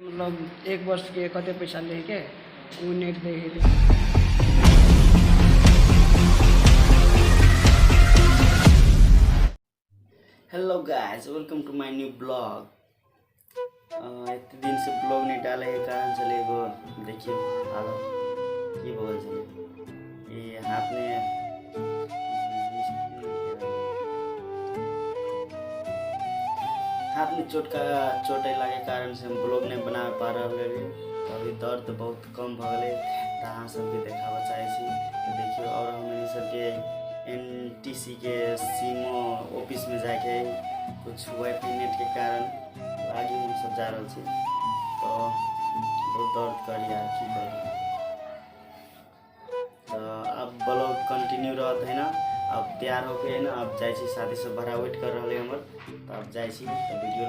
मतलब एक वर्षके कते पैसा लैके ओ नेट दै है। Hello guys, welcome to my new blog. एते दिन से ब्लॉग नहीं डाले के कारण चले एगो देखिए हालत की बोल चले ये हाथ में चोट का चोट लागे कारण से हम ब्लॉग नहीं बना पा रहे रही। तो अभी दर्द बहुत कम भऽ गेलै तऽ अहाँ सबके देखाबऽ चाहै छी। तऽ देखियौ, और हमनी सबके एनटीसी के सीमो ऑफिस में जाके कुछ वाईफाई नेट के कारण आगे हम सब जा रहल छी। तो बहुत दर्द करी यार, की करी। तो अब ब्लॉग कंटिन्यू रहत है ना। अब तैयार होके है ना, अब जाइ छी, साथी सब बड़ा वेट कर रहल है हमर। तो अब जाइ छी। तो वीडियो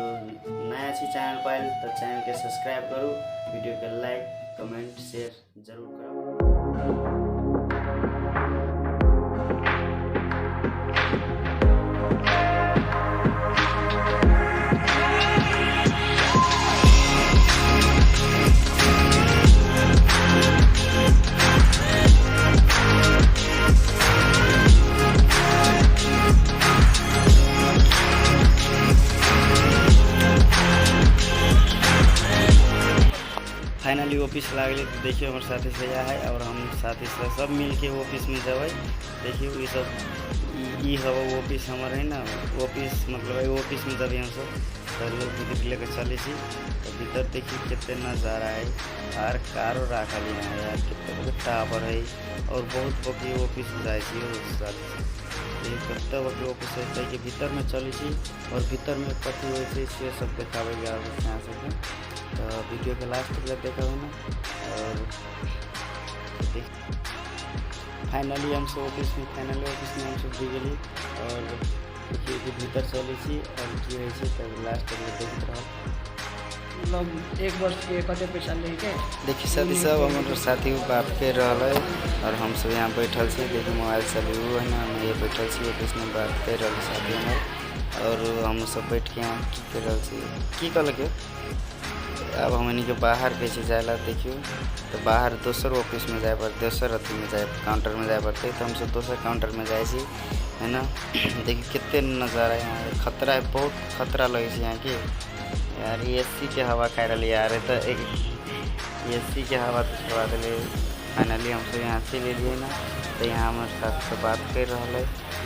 नया छी चैनल पर आयल तो चैनल के सब्सक्राइब करू, वीडियो के लाइक कमेंट शेयर जरूर करू। फाइनली ऑफिस लागल तो देखियो हमर साथी से यहाँ है और हम साथी से सब मिल के ऑफिस में जब। देखियो ये सब ई हवा ऑफिस हमर है ना, ऑफिस मतलब है ऑफिस में जब हम सब तो लोग भीतर लेकर चले छी। तो भीतर देखिए कितने नज़ारा है और कारो राखल है यार, कितने बड़े टावर है और बहुत बड़ी ऑफिस जाए छी साथी से। ये कते बड़ी ऑफिस है कि भीतर में चले छी और भीतर में कथी होइ छै से सब देखाबै अहाँ सबके। तो वीडियो के लास्ट तक देखा ना। और फाइनली हम सब ऑफिस में, फाइनली ऑफिस में हम सब भी गेली और देखिए कि भीतर चलै छी और की होइ छै तब लास्ट तक देखैत रहब। मतलब एक वर्षके कते पैसा लैके देखिए साथी सब हमर साथी बात कर रहल है और हम सब यहाँ बैठल छी। देखिए मोबाइल चलू है ना, हम ये बैठल छी ऑफिस में बात कर रहल साथी हमर और हम सब बैठ के यहाँ की कर रहल छी, की कहलक। अब हमनी के बाहर कैसे जाए देखियो तो बाहर दोसर ऑफिस में जाए पड़ते, दोसर अथी में जाए, काउंटर में जाए पड़ते। तो हम सब दोसर काउंटर में जाए छी है ना। देखिए कितने नज़ारा है यहाँ, खतरा है, बहुत खतरा लगे छै यहाँ के यार। एसी के हवा खा रही यार, तो एक एसी के हवा तो छोड़ा दिले। फाइनली हम सब यहाँ चलि एलियै ना, तो यहाँ हमारे साथ से बात कर रहा है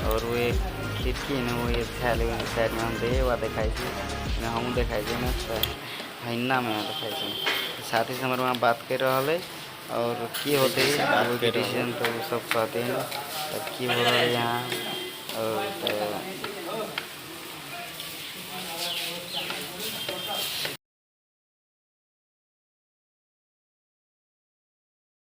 और वो एक खिड़की है ना, वो एक झाल है साइड में हम दे वहाँ देखाई छी ना, हम देखाई छी ना हन्ना में देखाई छी। साथी से हमारे वहाँ बात कर रहा है और की होते हैं डिसीजन तो सब कहते हैं तब की हो रहा है यहाँ। और